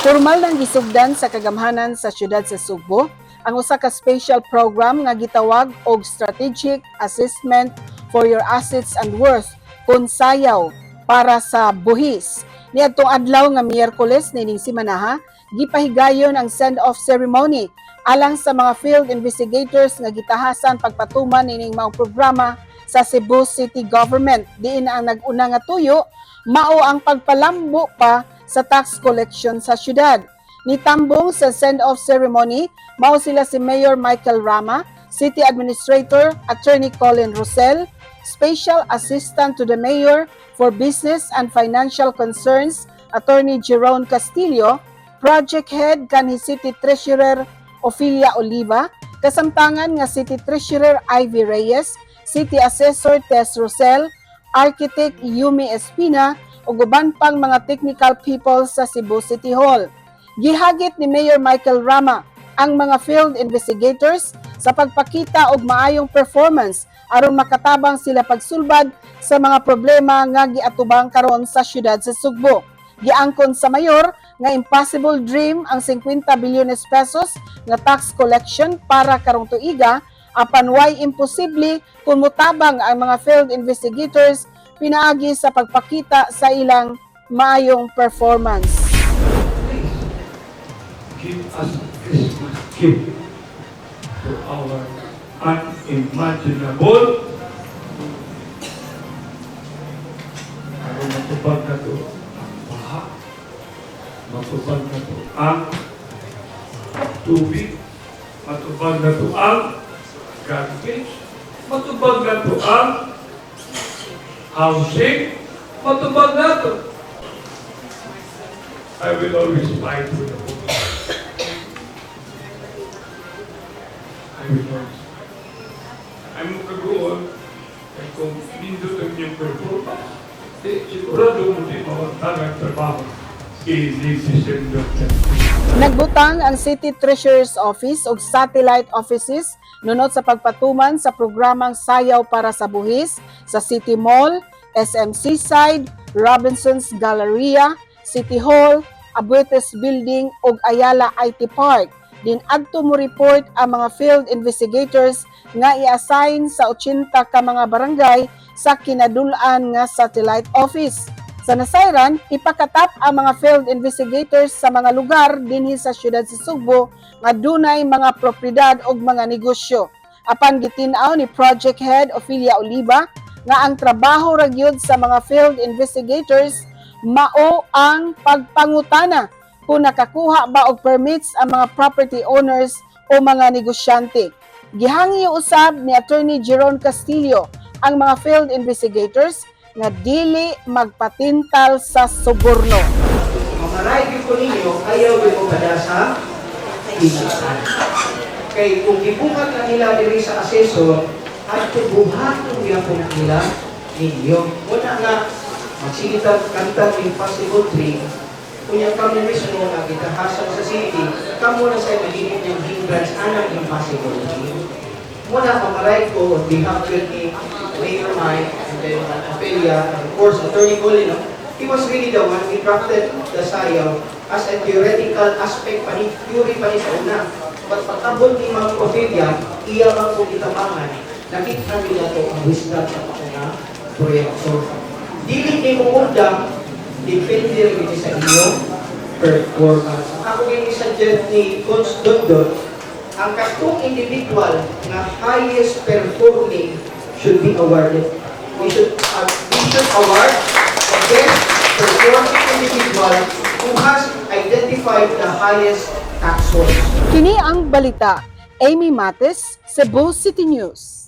Formal nang gisugdan sa kagamhanan sa siyudad sa Sugbo ang usa ka special program nga gitawag og Strategic Assessment for Your Assets and Worth kon Sayaw para sa Buhis. Niadtong adlaw nga Miyerkules nining simanaha, gipahigayon ang send-off ceremony alang sa mga field investigators nga gitahasan pagpatuman nining maong programa sa Cebu City Government, diin ang nag-una nga tuyo mao ang pagpalambo pa sa tax collection sa syudad. Nitambong sa send-off ceremony, mao sila si Mayor Michael Rama, City Administrator Attorney Colin Rosell, Special Assistant to the Mayor for Business and Financial Concerns Attorney Jerome Castillo, Project Head kanhi City Treasurer Ophelia Oliva, kasamtangan nga City Treasurer Ivy Reyes, City Assessor Tess Rosell, Architect Yumi Espina, ug uban pang mga technical people sa Cebu City Hall. Gihagit ni Mayor Michael Rama ang mga field investigators sa pagpakita og maayong performance aron makatabang sila pagsulbad sa mga problema nga giatubang karon sa syudad sa Sugbo. Giangkon sa mayor nga impossible dream ang 50 bilyones pesos nga tax collection para karong tuiga, apan way imposible kung mutabang ang mga field investigators pinaagi sa pagpakita sa ilang maayong performance. Please give us a Christmas gift to our unimaginable aron matubag nato ang baha, matubag nato ang tubig, matubag nato ang garbage, matubag nato ang housing, matubag nato. I will always fight for the poor. I will always fight. Ay mo kaguon, ay kung nindot ang inyong performance, di, sigurado mo di mawantang ang trabaho. Ini December 30. Nagbutang ang City Treasurer's Office og satellite offices nunot sa pagpatuman sa programang Sayaw para sa Buhis sa City Mall, SM Seaside, Robinson's Galleria, City Hall, Aboitiz Building ug Ayala IT Park. Din adto mo report ang mga field investigators nga i-assign sa 80 ka mga barangay sa kinadul-an nga satellite office. Sa nasayran, ipakatap ang mga field investigators sa mga lugar dinhi sa siyudad sa Sugbo nga dunay mga propriedad ug mga negosyo. Apan gitin-aw ni Project Head Ophelia Oliva nga ang trabaho ra gyud sa mga field investigators mao ang pagpangutana kung nakakuha ba og permits ang mga property owners o mga negosyante. Gihangyo usab ni Attorney Jeron Castillo ang mga field investigators nga dili magpatintal sa suborno. Mamaray gyud ko ninyo, ayaw gyud mo kada sa isipan. Kay kung gibuhat na nila diri sa assessor, adto buhaton gyapon na nila ninyo. Muna nga magsigitag kantang impossible dream, kunya kami mismo nga gitahasan sa city, kamo na sa mahimong yung hindrance anang impossible dream. Muna mamaray ko on behalf gyud ni Mayor Mike and then Ophelia and of course Attorney Colin, no? He was really the one who drafted the Sayaw as a theoretical aspect pa ni, theory pa ni sa una. But pagkabot ni Ma'am Ophelia, iya man po gitabangan, nakita nila to ang wisdom sa mga proyekto. Dili ni mo undang, depende rin sa inyong performance. Ako yung suggest ni Coach Dondon, ang katong individual nga highest performing should be awarded. We should award the best performing individual who has identified the highest tax source. Kini ang balita. Amy Mates, Cebu City News.